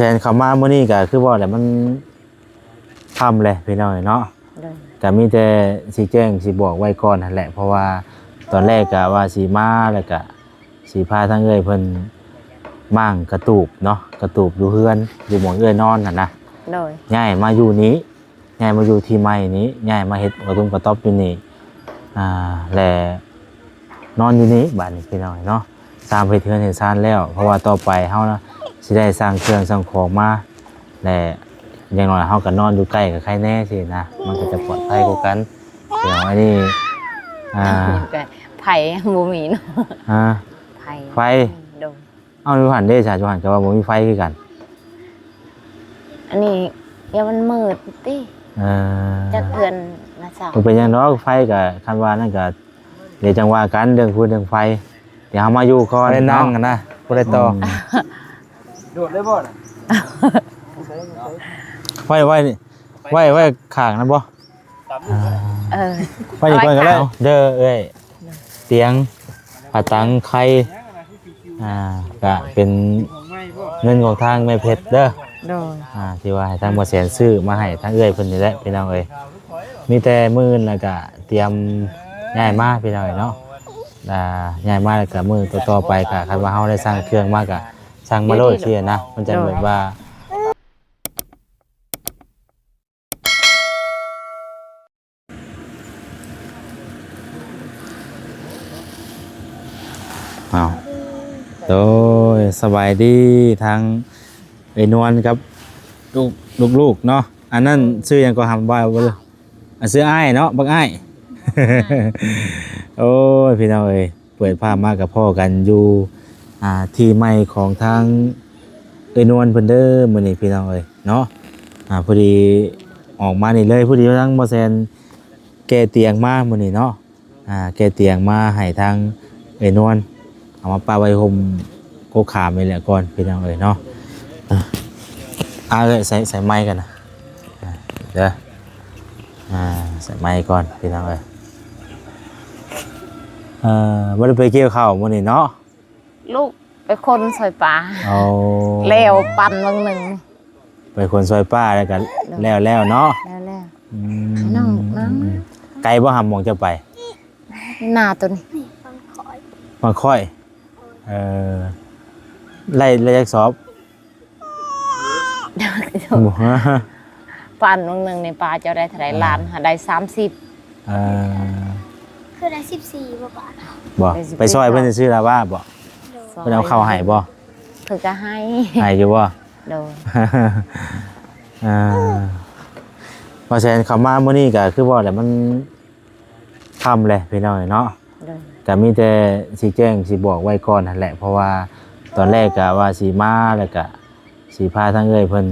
ແຊນເຂົ້າມາມື້ນີ້ກໍຄືເວົ້າແຫຼະ ມັນຄ່ຳແຫຼະພີ່ນ້ອງເນາະ. ໂດຍ ກໍມີແຕ່ຊິແຈ້ງຊິບອກໄວ້ກ່ອນຫັ້ນແຫຼະ ເພາະວ່າຕອນແລກກໍວ່າຊິມາ ແລ້ວກໍຊິພາທາງເອື້ອຍເພິ່ນມ້າງກະຕູບເນາະ ກະຕູບຢູ່ເຮືອນ ຢູ່ໝ່ອງເອື້ອຍນອນຫັ້ນນະ. ໂດຍ ຍ້າຍມາຢູ່ນີ້ ຍ້າຍມາຢູ່ທີ່ໃໝ່ນີ້ ຍ້າຍມາເຮັດກະຕຸ່ມກະຕ໊ອບຢູ່ນີ້ ອ່າ ແລະ ນອນຢູ່ນີ້ບາດນີ້ພີ່ນ້ອງເນາະ. ຕາມເຮັດເຮືອນເຮັດຊານແລ້ວ ເພາະວ່າຕໍ່ໄປເຮົານະ ຊິໄດ້ສ້າງເຄື່ອງສ້າງຂອງມາ ແລະ ຢ່າງໜ້ອຍເຮົາກໍນອນຢູ່ໃກ້ກໍໄຄແດ່ຊີ້ນະ ມັນກໍຈະປອດໄພກວ່າກັນ. ພີ່ນ້ອງ ອັນນີ້ ອ່າ ໄຟບໍ່ມີເນາະ. ຮະ? ໄຟ ໄຟ ໂດຍ ເອົ້າ ຢູ່ຫັ້ນເດ້ຊະ ຢູ່ຫັ້ນກໍວ່າບໍ່ມີໄຟຄືກັນ. ອັນນີ້ ຢ່າມັນມືດຕິ ເອີ ຈັກເຮືອນນະຊາວ ບໍ່ເປັນຫຍັງດອກ ໄຟກໍ ຄັນວ່ານັ້ນກໍ ດຽວຈັ່ງວ່າກັນເລື່ອງຟືນເລື່ອງໄຟ ດຽວເຮົາມາຢູ່ກ່ອນ ບໍ່ໄດ້ນັ່ງ ເນາະ ຫັ້ນນະ ບໍ່ໄດ້ຕໍ່ ອືມ ໂດດໄດ້ບໍ່ນະ? ໄວ້ ໄວ້ນີ້ ໄວ້ ໄວ້ຂ້າງນັ້ນບໍ່? ເອີ ໄວ້ນີ້ກ່ອນກໍໄດ້ ເດີເອື້ອຍ ຕຽງ ຜ້າຕັ່ງ ໄຂ່ ອ່າ ກະເປັນເງິນຂອງທາງແມ່ເພັດເດີ ໂດຍ ອ່າ ທີ່ວ່າໃຫ້ທາງບໍ່ແສນຊື້ມາໃຫ້ທາງເອື້ອຍເພິ່ນນີ້ແຫຼະ ພີ່ນ້ອງເອີຍ. ມີແຕ່ມື້ອື່ນແລ້ວກະຕຽມຍ້າຍມາ ພີ່ນ້ອງເອີຍເນາະ. ອ່າ ຍ້າຍມາແລ້ວກະມື້ຕໍ່ໆໄປກະ ຄັນວ່າເຮົາໄດ້ສັ່ງເຄື່ອງມາກະສັ່ງມາໂລດຊີ້ນະ ມັນຈະແບບວ່າ ເອົາ ໂດຍ ສະບາຍດີທາງເອື້ອຍນວນກັບລູກ ລູກໆເນາະ. ອັນນັ້ນຊື່ຫຍັງກໍຫຳວ່າ ອ່າ ຊື່ອ້າຍເນາະ ບັກອ້າຍ. ໂອ້ຍ ພີ່ນ້ອງເອີຍ ເປີດພາບມາກໍພໍ້ກັນຢູ່ ອ່າ ທີ່ໃໝ່ຂອງທາງເອື້ອຍນວນເພິ່ນເດີ ມື້ນີ້ ພີ່ນ້ອງເອີຍເນາະ. ອ່າ ພໍດີອອກມານີ້ເລີຍ ພໍດີທາງບໍ່ແຊນແກ່ຕຽງມາມື້ນີ້ເນາະ. ອ່າ ແກ່ຕຽງມາໃຫ້ທາງເອື້ອຍນວນ ເອົາມາປະໄວ້ຮົ່ມກົກຂາມນີ້ແຫຼະກ່ອນ ພີ່ນ້ອງເອີຍເນາະ. ອ່າ ເອີຍ ໃສ່ ໃສ່ໄມກັນນະ ອ່າ ເດີ ອ່າ ໃສ່ໄມກ່ອນ ພີ່ນ້ອງເອີຍ. ເອີ ບໍ່ໄດ້ໄປກ່ຽວເຂົ້າມື້ນີ້ເນາະ? ລູກໄປຂົນຊ່ອຍປ້າ ເອົາ ແລ້ວປັນວັງໜຶ່ງ ໄປຂົນຊ່ອຍປ້າແລ້ວກໍ ໂດຍ ແລ້ວແລ້ວເນາະ. ແລ້ວແລ້ວ ອືມ ນ້ອງ ນ້ອງ ໄກບໍ່ຫຳ ໝ່ອງເຈົ້າໄປ? ໜ້າຕົວນີ້ ບັງຄ້ອຍ ບັງຄ້ອຍ. ເອີ ໄດ້ ໄດ້ຈັກສອບ? ປານໜຶ່ງນີ້ ປ້າເຈົ້າໄດ້ເທົ່າໃດ? ອ່າ ລ້ານຫາໄດ້ສາມສິບ. ເອີ ຄືໄດ້ສິບສີ່ບໍ່ປ້າ? ບໍ່ ໄປຊ່ອຍເພິ່ນຊື້ລາວາບໍ່? ໂດຍ ເພິ່ນເອົາເຂົ້າໃຫ້ບໍ່? ເພິ່ນກໍໃຫ້ ໃຫ້ຢູ່ບໍ່? ໂດຍ ອ່າ ວ່າແຊນເຂົ້າມາມື້ນີ້ກໍຄືວ່າແຫຼະ ມັນ ຄ່ຳແຫຼະພີ່ນ້ອງເນາະ. ໂດຍ ກະມີແຕ່ຊິແຈ້ງຊິບອກໄວ້ກ່ອນຫັ້ນແຫຼະ ເພາະວ່າຕອນແລກກະວ່າຊິມາ ແລ້ວກະຊິພາທາງເອື້ອຍເພິ່ນ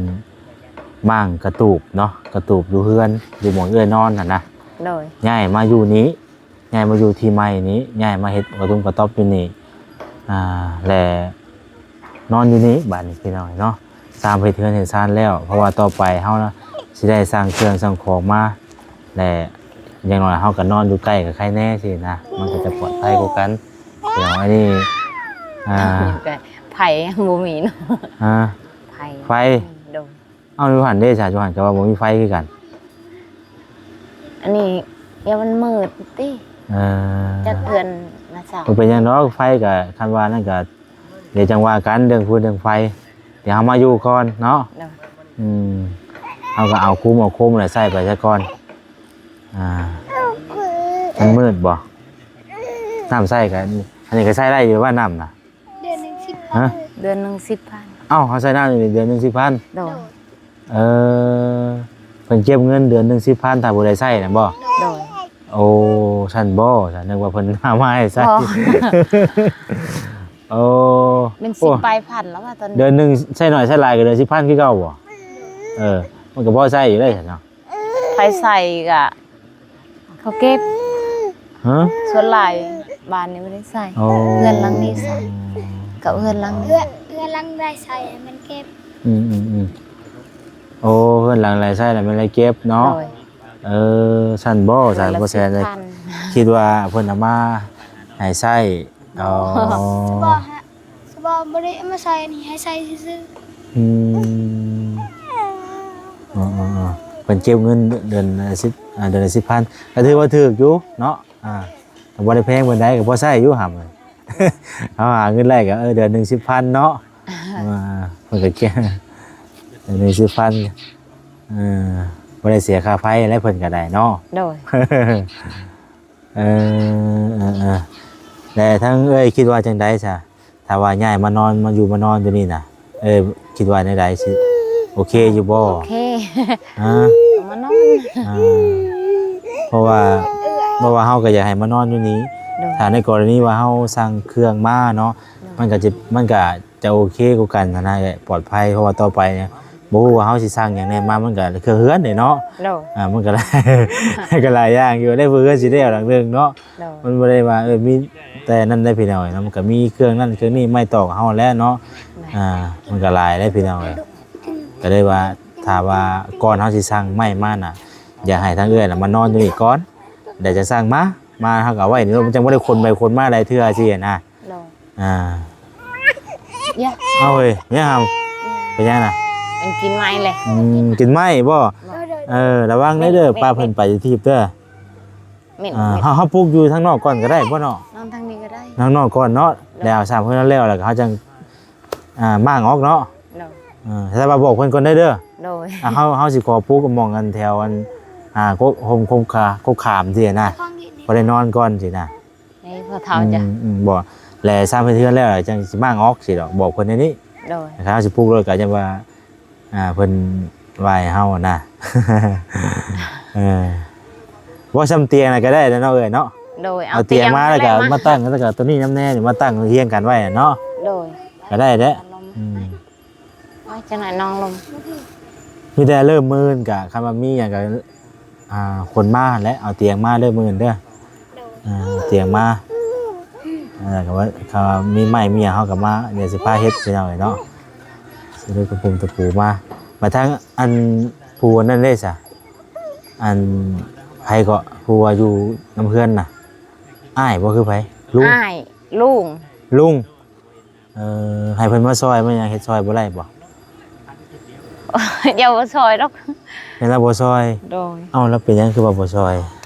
ມ້າງກະຕູບເນາະ ກະຕູບຢູ່ເຮືອນ ຢູ່ໝ່ອງເອື້ອຍນອນຫັ້ນນະ. ໂດຍ ຍ້າຍມາຢູ່ນີ້ ຍ້າຍມາຢູ່ທີ່ໃໝ່ນີ້ ຍ້າຍມາເຮັດກະຕຸ່ມກະຕ໊ອບຢູ່ນີ້ ອ່າ ແລະ ນອນຢູ່ນີ້ບາດນີ້ພີ່ນ້ອງເນາະ. ຕາມເຮັດເຮືອນເຮັດຊານແລ້ວ ເພາະວ່າຕໍ່ໄປເຮົານະ ຊິໄດ້ສ້າງເຄື່ອງສ້າງຂອງມາ ແລະ ຢ່າງໜ້ອຍເຮົາກໍນອນຢູ່ໃກ້ກໍໄຄແດ່ຊີ້ນະ ມັນກໍຈະປອດໄພກວ່າກັນ. ແລ້ວອັນນີ້ ອ່າ ໄຟບໍ່ມີເນາະ. ຮະ? ໄຟ ໄຟ ໂດຍ ເອົ້າ ຢູ່ຫັ້ນເດ້ຊະ ຢູ່ຫັ້ນກໍວ່າບໍ່ມີໄຟຄືກັນ. ອັນນີ້ ຢ່າມັນມືດຕິ ເອີ ຈັກເຮືອນນະຊາວ ບໍ່ເປັນຫຍັງດອກ ໄຟກໍ ຄັນວ່ານັ້ນກໍ ດຽວຈັ່ງວ່າກັນເລື່ອງຟືນເລື່ອງໄຟ ດຽວເຮົາມາຢູ່ກ່ອນເນາະ. ໂດຍ ອືມ ເຮົາກໍເອົາຄຸມເອົາຄຸມແລ້ວໃຊ້ໄປຊະກ່ອນ. ອ່າ ມັນມືດບໍ່? ນ້ຳໃຊ້ກໍ ອັນນີ້ກໍໃຊ້ໄດ້ຢູ່ວ່ານ້ຳນະ? ເດືອນໜຶ່ງສິບພັນ. ຮະ? ເດືອນໜຶ່ງສິບພັນ. ເອົ້າ ເຮົາໃຊ້ນ້ຳນີ້ເດືອນໜຶ່ງສິບພັນ? ໂດຍ ເອີ ເພິ່ນເກັບເງິນເດືອນໜຶ່ງສິບພັນ ຖ້າບໍ່ໄດ້ໃຊ້ນະບໍ່? ໂດຍ ໂອ້ ຊັ້ນບໍ່? ຊັ້ນນຶກວ່າເພິ່ນຫາມາໃຫ້ໃຊ້. ບໍ່ ໂອ້ ເປັນສິບ ໂອ້ ປາຍພັນແລ້ວວ່າຕອນນີ້ ເດືອນໜຶ່ງໃຊ້ໜ້ອຍໃຊ້ຫຼາຍກໍເດືອນສິບພັນຄືເກົ່າບໍ່? ເອີ ມັນກໍພໍໃຊ້ຢູ່ເດ້ຊັ້ນເນາະ. ໃຜໃຊ້ກະເຂົາເກັບ. ຮະ? ສ່ວນຫຼາຍບ້ານນີ້ບໍ່ໄດ້ໃຊ້. ໂອ້ ເຮືອນຫຼັງນີ້ໃຊ້ ກັບເຮືອນຫຼັງນີ້ ເຮືອນ ເຮືອນຫຼັງໄດ້ໃຊ້ແມ່ນເກັບ. ອືມໆໆ ໂອ້ ເຮືອນຫຼັງໄດ້ໃຊ້ແລ້ວແມ່ນໄດ້ເກັບເນາະ. ໂດຍ ເອີ ຊັ້ນບໍ່? ເດືອນລະສິບພັນ. ຊັ້ນບໍ່ແຊນເລີຍ ຄິດວ່າເພິ່ນເອົາມາໃຫ້ໃຊ້. ອໍ ສະບອກ ສະບອກບໍ່ໄດ້ເອົາມາໃຊ້ ອັນນີ້ໃຫ້ໃຊ້ຊື່ໆ. ອືມ ອໍໆໆ ເພິ່ນເກັບເງິນເດືອນລະສິບ ອ່າ ເດືອນລະສິບພັນ ກໍຖືວ່າຖືກຢູ່ເນາະ. ອ່າ ກໍບໍ່ໄດ້ແພງປານໃດ ກໍພໍໃຊ້ຢູ່ຫຳ. ເຮົາຫາເງິນໄດ້ກໍ ເອີ ເດືອນໜຶ່ງສິບພັນເນາະ. ອ່າ ເພິ່ນກໍເກັບເດືອນໜຶ່ງສິບພັນ ເອີ ບໍ່ໄດ້ເສຍຄ່າໄຟແລ້ວເພິ່ນກໍໄດ້ເນາະ. ໂດຍ ເອີ ເອີ ເອີ ແລະທາງເອື້ອຍຄິດວ່າຈັ່ງໃດຊະ? ຖ້າວ່າຍ້າຍມານອນ ມາຢູ່ມານອນຢູ່ນີ້ນະ ເອີ ຄິດວ່າແນວໃດ? ຊິໂອເຄຢູ່ບໍ່? ໂອເຄ ຮະ? ມານອນ ອ່າ ເພາະວ່າ ເພາະວ່າເຮົາກໍຢາກໃຫ້ມານອນຢູ່ນີ້. ໂດຍ ຖ້າໃນກໍລະນີວ່າເຮົາສັ່ງເຄື່ອງມາເນາະ ໂດຍ ມັນກໍຈະ ມັນກໍຈະໂອເຄກວ່າກັນຫັ້ນນະ ປອດໄພ ເພາະວ່າຕໍ່ໄປນີ້ ບໍ່ຮູ້ວ່າເຮົາຊິສັ່ງຫຍັງແດ່ມາ ມັນກໍເຄື່ອງເຮືອນເດ້ເນາະ. ໂດຍ ອ່າ ມັນກໍຫຼາຍ ກໍຫຼາຍຢ່າງຢູ່ ໄດ້ເພື່ອເຮືອນຊິໄດ້ເອົາຫຼັງໜຶ່ງເນາະ. ໂດຍ ມັນບໍ່ໄດ້ວ່າ ເອີ ມີແຕ່ນັ້ນໄດ້ພີ່ນ້ອງເອີຍເນາະ ມັນກໍມີເຄື່ອງນັ້ນເຄື່ອງນີ້ ໄມ້ຕອກເຮົາແຫຼະເນາະ. ແມ່ນ ອ່າ ມັນກໍຫຼາຍເດ້ພີ່ນ້ອງເອີຍ ກໍເລີຍວ່າ ຖ້າວ່າກ່ອນເຮົາຊິສັ່ງໄມ້ມານະ ຢາກໃຫ້ທາງເອື້ອຍນະມານອນຢູ່ນີ້ກ່ອນ ແລ້ວຈະສັ່ງມາ ມາເຮົາກໍເອົາໄວ້ນີ້ ມັນຈັ່ງບໍ່ໄດ້ຂົນໄປຂົນມາຫຼາຍເທື່ອຊີ້ນະ. ໂດຍ ອ່າ ຢາ ເອົາເອີຍ ຍັງຫຳ ເປັນຫຍັງນະ? ມັນກິນໄມ້ແຫຼະ. ອືມ ກິນໄມ້ບໍ່? ບໍ່ ເອີ ລະວັງເດີ ເມັດ ປ້າເພິ່ນໄປທີ່ທີບເດີ. ເມັດ ອ່າ ເມັດ ເຮົາ ເຮົາປູກຢູ່ທາງນອກກ່ອນກໍໄດ້ບໍ່ເນາະ? ນອນທາງນີ້ກໍໄດ້ ທາງນອກກ່ອນເນາະ. ໂດຍ ແລ້ວສາມເພິ່ນແລ້ວ ແລ້ວກໍເຮົາຈັ່ງ ອ່າ ມ້າງອອກເນາະ. ໂດຍ ເອີ ແຕ່ວ່າບອກເພິ່ນກ່ອນໄດ້ເດີ. ໂດຍ ອ່າ ເຮົາ ເຮົາຊິຂໍປູກໝ່ອງອັນແຖວອັນ ອ່າ ກົກ ຮົ່ມ ກົກຂາ ກົກຂາມຊີ້ນະ ພໍໄດ້ນອນກ່ອນຊີ້ນະ. ໃຫ້ພໍ່ເຖົ້າ ອືມ ຈ້ະ ອືມ ບໍ່ ແລະສ້າງເຮືອນແລ້ວຈັ່ງຊິມ້າງອອກຊີ້ດອກ ບອກເພິ່ນແນວນີ້. ໂດຍ ຖ້າເຮົາຊິປຸກໂລດກໍຈັ່ງວ່າ ອ່າ ເພິ່ນວ່າໃຫ້ເຮົານະ. ເອີ ບໍ່ ຊ່ຳຕຽງນະກໍໄດ້ແຫຼະເນາະເອື້ອຍເນາະ. ໂດຍ ເອົາຕຽງມາແລ້ວກໍມາຕັ້ງ ແລ້ວກໍໂຕນີ້ນຳແດ່ ມາຕັ້ງຮຽງກັນໄວ້ເນາະ. ໂດຍ ກໍໄດ້ແຫຼະ. ອືມ ໂອ້ຍ ຈັກໜ້ອຍນ້ອງລົງ ມີແຕ່ເລີ່ມມື້ນີ້ກະ ຄັນວ່າມີຫຍັງກະ ອ່າ ຄົນມາຫັ້ນແຫຼະ ເອົາຕຽງມາເດີມື້ນີ້ເດີ. ໂດຍ ອ່າ ເອົາຕຽງມາ ເອີ ກໍວ່າ ຖ້າມີໄມ້ມີຫຍັງເຮົາກໍມາ ດຽວຊິພາເຮັດພີ່ນ້ອງເອີຍເນາະ. ຊິໄດ້ຕະປູຕະປູມາ ມາທາງອັນຜູ້ອັນນັ້ນເດ້ຊະ ອັນໃຜເກາະ ຜູ້ວ່າຢູ່ນຳເຮືອນນະ ອ້າຍບໍ່ ຄືໃຜ? ລຸງ ອ້າຍ ລຸງ ລຸງ. ເອີ ໃຫ້ເພິ່ນມາຊ່ອຍມາຫຍັງ ເຮັດຊ່ອຍບໍ່ໄດ້ບໍ່? ຢ່າບໍ່ຊ່ອຍດອກ ແມ່ນລາວບໍ່ຊ່ອຍ. ໂດຍ ເອົ້າ ລາວເປັນຫຍັງຄືວ່າບໍ່ຊ່ອຍ?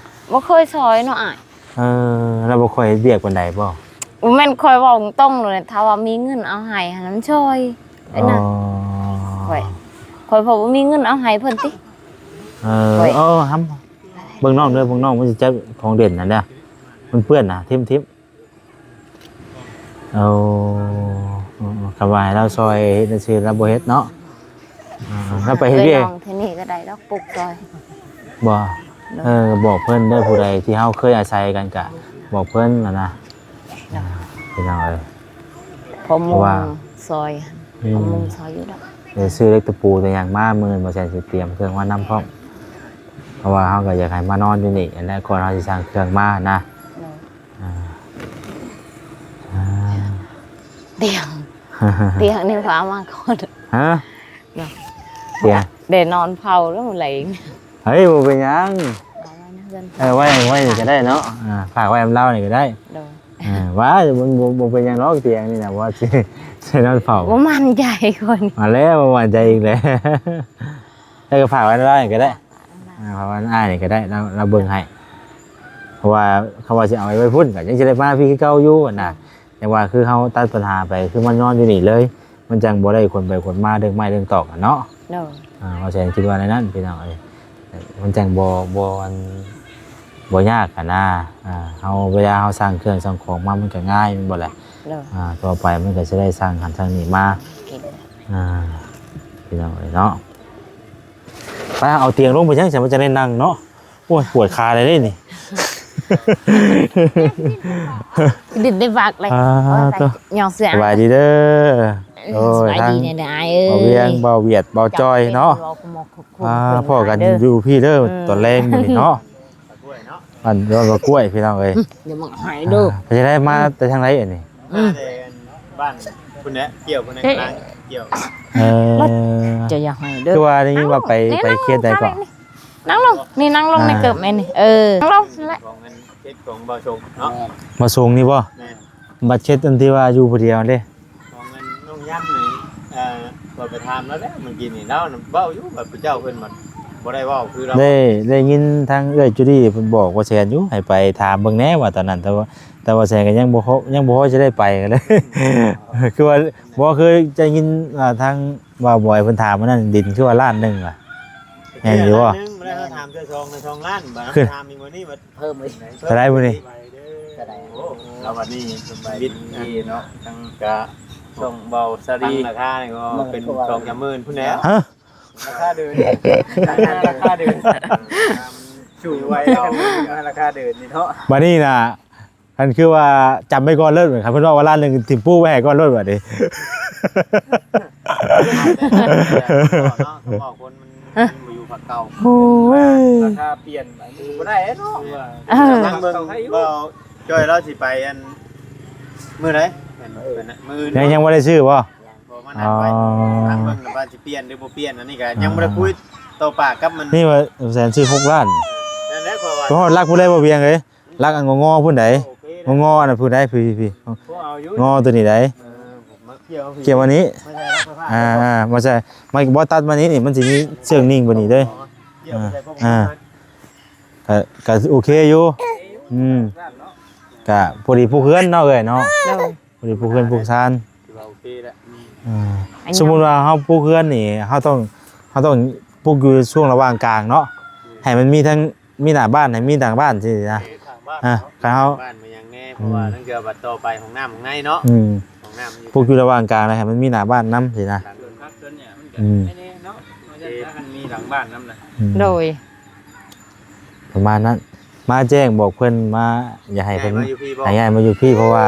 ບໍ່ເຄີຍຊ່ອຍເນາະອ້າຍ. ເອີ ລາວບໍ່ຄ່ອຍເຮັດວຽກປານໃດບໍ່? ບໍ່ແມ່ນ ຂ້ອຍເວົ້າຕົງໆເລີຍ ຖ້າວ່າມີເງິນເອົາໃຫ້ຫັ້ນມັນຊ່ອຍ. ອໍ ຂ້ອຍ ຂ້ອຍພໍບໍ່ມີເງິນເອົາໃຫ້ເພິ່ນຕິ. ເອີ ຂ້ອຍ ເອີ ຫຳ ເບິ່ງນ້ອງເດີ ເບິ່ງນ້ອງມັນຊິຈັບຂອງເດັ່ນຫັ້ນເດີ ມັນເປື້ອນນະ ຖິ້ມໆ. ໂອ້ ຄຳວ່າໃຫ້ລາວຊ່ອຍເຮັດຈັ່ງຊີ້ລາວບໍ່ເຮັດເນາະ. ເອີ ລາວໄປເຮັດວຽກ ເອີ ນ້ອງເທື່ອນີ້ກໍໄດ້ດອກ ປຸກຊ່ອຍ. ບໍ່ ໂດຍ ເອີ ບອກເພິ່ນເດີ ຜູ້ໃດທີ່ເຮົາເຄີຍອາໄສກັນກະບອກເພິ່ນຫັ້ນນະ. ໂດຍ ພີ່ນ້ອງເອີຍ ພໍ່ມຸງຊ່ອຍ ອືມ ພໍ່ມຸງຊ່ອຍຢູ່ດອກ. ເອີ ຊື້ເຫຼັກຕະປູແຕ່ຫຍັງມາ ມື້ອື່ນບໍ່ແຊນຊິຕຽມເຄື່ອງມານຳພ້ອມ ເພາະວ່າເຮົາກໍຢາກໃຫ້ມານອນຢູ່ນີ້ຫັ້ນແຫຼະ ກ່ອນເຮົາຊິສັ່ງເຄື່ອງມານະ. ໂດຍ ອ່າ ອ່າ ຕຽງ ຕຽງນີ້ພາມາກ່ອນ. ຮະ? ເນາະ ຕຽງ ໄດ້ນອນເຝົ້າແລ້ວມື້ແລງ. ເຮີ້ຍ ບໍ່ເປັນຫຍັງ ເອົາໄວ້ໃນເຮືອນ ເອີ ໄວ້ ໄວ້ນີ້ກໍໄດ້ເນາະ. ອ່າ ຝາກໄວ້ນຳລາວນີ້ກໍໄດ້. ໂດຍ ອ່າ ວ່າ ບໍ່ ບໍ່ ບໍ່ເປັນຫຍັງດອກ ຕຽງນີ້ນະ ວ່າຊິ ຊິນອນເຝົ້າ. ບໍ່ໝັ້ນໃຈຄົນ ມາແລ້ວ ບໍ່ໝັ້ນໃຈອີກແລ້ວ. ເອີ ກໍຝາກໄວ້ນຳລາວນີ້ກໍໄດ້. ອ່າ ເພາະວ່າອ້າຍນີ້ກໍໄດ້ ລາວ ລາວເບິ່ງໃຫ້ ເພາະວ່າຄຳວ່າຊິເອົາໄວ້ພຸ້ນ ກໍຍັງຊິໄດ້ມາພີ້ຄືເກົ່າຢູ່ຫັ້ນນະ. ແຕ່ວ່າຄືເຮົາຕັດບັນຫາໄປ ຄືມານອນຢູ່ນີ້ເລີຍ ມັນຈັ່ງບໍ່ໄດ້ຂົນໄປຂົນມາເລື່ອງໄມ້ເລື່ອງຕອກຫັ້ນເນາະ. ໂດຍ ອ່າ ວ່າແຊນຄິດວ່າແນວນັ້ນພີ່ນ້ອງເອີຍ ມັນຈັ່ງບໍ່ ບໍ່ ອັນ ບໍ່ຍາກຫັ້ນນະ. ອ່າ ເຮົາ ເວລາເຮົາສັ່ງເຄື່ອງສັ່ງຂອງມາ ມັນກໍງ່າຍແມ່ນບໍ່ລະ? ໂດຍ ອ່າ ຕໍ່ໄປມັນກໍຊິໄດ້ສັ່ງຫັ້ນສັ່ງນີ້ມາ. ອ່າ ພີ່ນ້ອງເອີຍເນາະ ໄປເອົາຕຽງລົງໄປ ຈັ່ງຊັ້ນມັນຈະໄດ້ນັ່ງເນາະ. ໂອ້ຍ ປວດຂາເລີຍເດ້ນີ້ ດິນໄດ້ວັກເລີຍ. ອ່າ ໂອ້ຍ ໂຕ ຍອງເສືອ ສະບາຍດີເດີ. ໂອ້ຍ ສະບາຍດີເດີອ້າຍເອີຍ ບ່າວວຽງ ບ່າວວຽດ ບ່າວຈ້ອຍເນາະ. ອ່າ ພໍ້ກັນຢູ່ພີ້ເດີ ອືມ ຕອນແລງມື້ນີ້ເນາະ. ອັນ ດອນບັກກ້ວຍ ພີ່ນ້ອງເອີຍ ຢ່າມາໃຫ້ເດີ. ອ່າ ເປັນຈັ່ງໃດ ມາແຕ່ທາງໃດອັນນີ້? ມາແຕ່ບ້ານພຸ້ນແຫຼະ ກ່ຽວພຸ້ນແຫຼະ ເອີ ກຳລັງກ່ຽວ. ເອີ ເຈົ້າຢ່າໃຫ້ເດີ ຄືວ່າໄດ້ຍິນວ່າໄປ ເອົ້າ ໄປເຂດໃດເກາະ? ນັ່ງລົງ ນີ້ນັ່ງລົງໃນເກີບແມ່ນີ້. ເອີ ນັ່ງລົງນັ້ນແຫຼະ ຂອງອັນເຂດຂອງບ່າວສົງເນາະ. ບ່າວສົງນີ້ບໍ່? ແມ່ນ ບັດເຂດອັນທີ່ວ່າຢູ່ຜູ້ດຽວເດ້ ຂອງອັນນ້ອງຢ້ຳນີ້ ເອີ ໄປຖາມລາວແລ້ວ ມື້ກີ້ນີ້ລາວນະເວົ້າຢູ່ວ່າ ພະເຈົ້າເພິ່ນມັນບໍ່ໄດ້ເວົ້າຄືລາວ ໄດ້ ໄດ້ຍິນທາງເອື້ອຍຈູດີ້ເພິ່ນບອກບ່າວແສນຢູ່ ໃຫ້ໄປຖາມເບິ່ງແດ່ວ່າຕອນນັ້ນ ແຕ່ວ່າ ແຕ່ບ່າວແສນກໍຍັງບໍ່ພໍ ຍັງບໍ່ພໍຈະໄດ້ໄປ ກໍເລີຍ ຄືວ່າ ບໍ່ ຄືໄດ້ຍິນ ອ່າ ທາງບ່າວບອຍເພິ່ນຖາມມື້ນັ້ນ ດິນຄືວ່າລ້ານໜຶ່ງວ່າ ແມ່ນຢູ່ບໍ່? ລ້ານໜຶ່ງ ບໍ່ໄດ້ ເຮົາຖາມເທື່ອສອງນະ ສອງລ້ານ ບາດ ຄື ຖາມອີກມື້ນີ້ ບາດ ເພີ່ມອີກ ເທົ່າໃດມື້ນີ້? ເທົ່າໃດ? ໂອ້ ລາວບັດນີ້ຊີວິດດີເນາະ ທັງກະຊ່ອງເບົາສາລີ ທັງລາຄານີ້ກໍເປັນສອງສາມໝື່ນພຸ້ນແຫຼະ ຮະ? ລາຄາເດີນ ລາຄາເດີນ ສູງໄວເນາະ ລາຄາເດີນນີ້ເນາະ ບັດນີ້ນະ ຄັນຄືວ່າຈຳໄວ້ກ່ອນເລີຍ ຄັນເພິ່ນເວົ້າວ່າລ້ານໜຶ່ງ ຖິ້ມປູໄວ້ໃຫ້ກ່ອນໂລດບັດນີ້ ເນາະ ເວົ້າຄົນ ມັນ ຮະ ມັນບໍ່ຢູ່ພາກເກົ່າ ໂອ້ຍ ລາຄາປ່ຽນໄປ ມັນບໍ່ໄດ້ເນາະ ເອີ ທາງເບິ່ງ ເວົ້າຈ້ອຍລາວຊິໄປອັນ ມື້ໃດ? ເປັນ ເປັນມື້ອື່ນ ຍັງ ຍັງບໍ່ໄດ້ຊື້ບໍ່? ບໍ່ ມານັດໄວ້ ອໍ ທາງເບິ່ງວ່າຊິປ່ຽນຫຼືບໍ່ປ່ຽນ ອັນນີ້ກໍຍັງບໍ່ໄດ້ຄຸຍຕໍ່ປາກກັບມັນ ນີ້ວ່າແສນຊື້ຫົກລ້ານ ນັ້ນແຫຼະ ຂ້ອຍວ່າ ໄປຮອດຫຼັກພຸ້ນໃດບໍ່ວຽງເອີຍ ຫຼັກອັນງໍໆພຸ້ນໃດ ໂອເຄ ງໍໆອັນນັ້ນພຸ້ນໃດ ພີ້ໆ ງໍຕົວນີ້ໃດ ເອີ ມາກ່ຽວ ກ່ຽວອັນນີ້ ມາໃສ່ລັກໄຟຟ້າ ອ່າ ອ່າ ມາໃສ່ ມັນບໍ່ຕັດມານີ້ ນີ້ ມັນຊິມີເຊື່ອງໜິ່ງໄປນີ້ເດີ ກ່ຽວໃສ່ພວກ ອ່າ ກໍ ກໍໂອເຄຢູ່ ອືມ ກໍພໍດີຜູ້ເຮືອນເນາະເອີຍເນາະ ໂດຍ ພໍດີຜູ້ເຮືອນຜູ້ຊານ ຖືວ່າໂອເຄແລ້ວ ອືມ ອັນນີ້ ສົມມຸດວ່າເຮົາປຸກເຮືອນນີ້ ເຮົາຕ້ອງ ເຮົາຕ້ອງປຸກຢູ່ຊ່ວງລະຫວ່າງກາງເນາະ ໃຫ້ມັນມີທັງ ມີໜ້າບ້ານໃຫ້ມີຫຼັງບ້ານຊີ້ນະ ເອີ ຂ້າງບ້ານ ອ່າ ເນາະ ຄັນເຮົາ ບ້ານມີຫຍັງແດ່ ເພາະວ່າ ອືມ ລາງເທື່ອບັດຕໍ່ໄປຫ້ອງນ້ຳຂ້າງໃນເນາະ ອືມ ຫ້ອງນ້ຳຢູ່ ປຸກຢູ່ລະຫວ່າງກາງ ແລ້ວໃຫ້ມັນມີໜ້າບ້ານນຳຊີ້ນະ ຫຼັງເຮືອນພັກເຮືອນຫຍັງມັນກໍ ອືມ ໃຫ້ແນ່ເນາະ ມັນຢາກໃຫ້ມັນມີຫຼັງບ້ານນຳນະ ອືມ ໂດຍ ປະມານນັ້ນ ມາແຈ້ງບອກເພິ່ນ ມາ ຢ່າໃຫ້ເພິ່ນ ໃຫ້ຍ້າຍມາຢູ່ພີ້ບໍ່? ໃຫ້ຍ້າຍມາຢູ່ພີ້ ເພາະວ່າ